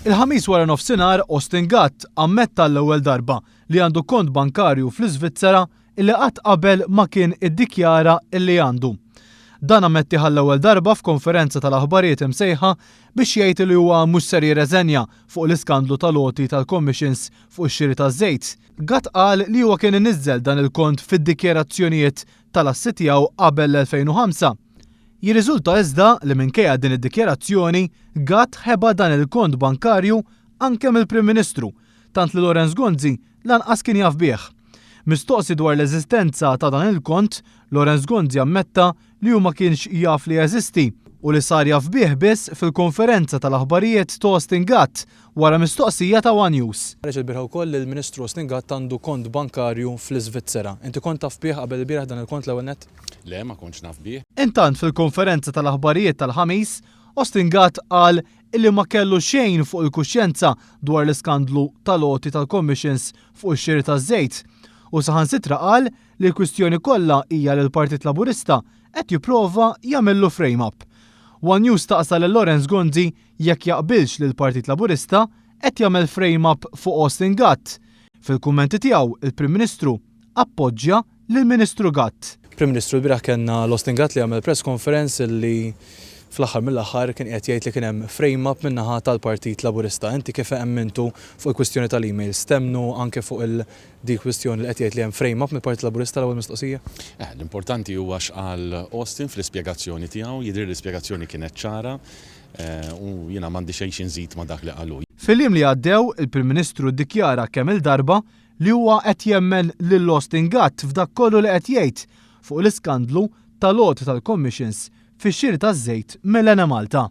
Il-Ħamis wara nofsinhar Austin Gatt ammetta l-ewwel darba li għandu kont bankarju fl-Iżvizzera illi qatt qabel ma kien iddikjara illi għandu. Dan ammettih għall-ewwel darba f'konferenza tal-aħbarijiet imsejħa biex jgħid li huwa mhux ser jirreżenja fuq l-iskandlu tal-għoti tal-commissions fuq ix-xiri taż-żejt. Gatt qal li huwa kien iniżżel dan il-kont fid-dikjarazzjonijiet tal-assi tiegħu qabel l-2005. Jirriżulta iżda li minkejja din id-dikjarazzjoni, Gatt ħeba dan il-kont bankarju anke mill-Prim Ministru, tant li Lawrence Gonzi lanqas kien jaf bih. Mistoqsi dwar l-eżistenza ta' dan il-kont, Lawrence Gonzi ammetta li hu ma kienx jaf li jeżisti u li sar jaf bih biss fil-konferenza tal-aħbarijiet ta' Austin Gatt wara mistoqsija ta' one News. Ħareġ ilbieraħ ukoll li l-Ministru Austin Gatt għandu kont bankarju fl-Iżvizzera. Inti kont taf bih qabel ilbieraħ dan il-kont l-ewwel nett? Le, ma kontx naf bih. Intant fil-konferenza tal-aħbarijiet tal-Ħamis, Austin Gatt qal illi ma kellu xejn fuq il-kuxjenza dwar l-iskandlu tal-għoti tal-commissions fuq ix-xiri taż-żejt u saħansitra qal li l-kwistjoni kollha hija li l-Partit Laburista qed jipprova jagħmillu frame-up. One News staqsa lil Lawrence Gonzi jekk jaqbilx li l-Partit Laburista qed jagħmel frame-up fuq Austin Gatt. Fil-kummenti tiegħu, il-Prim Ministru appoġġja lill-Ministru Gatt. Prim Ministru, ilbieraħ kellna l-Austin Gatt li għamel press conference li fl-aħħar mill-aħħar kien qiegħed jgħid li kien hemm frame-up min-naħa tal-Partit Laburista. Inti kif emmintu fuq il-kwistjoni tal-emails? Temmnu anke fuq il dik kwistjoni li qed jgħid li hemm frame-up mill-Partit Laburista l-ewwel mistoqsija? Eh, l-importanti huwa x'qal Austin fl-ispjegazzjoni tiegħu, jidhirli l-ispjegazzjoni kienet ċara u jiena m'għandi xejn xi nżid ma' dak li qal hu. Fil-jiem li għaddew, il-Prim Ministru ddikjara kemm-il darba li huwa qed jemmen lil Austin Gatt f'dak kollu li qed jgħid fuq l-iskandlu tal-għoti tal-commissions fix-xiri taż-żejt mill-Enemalta.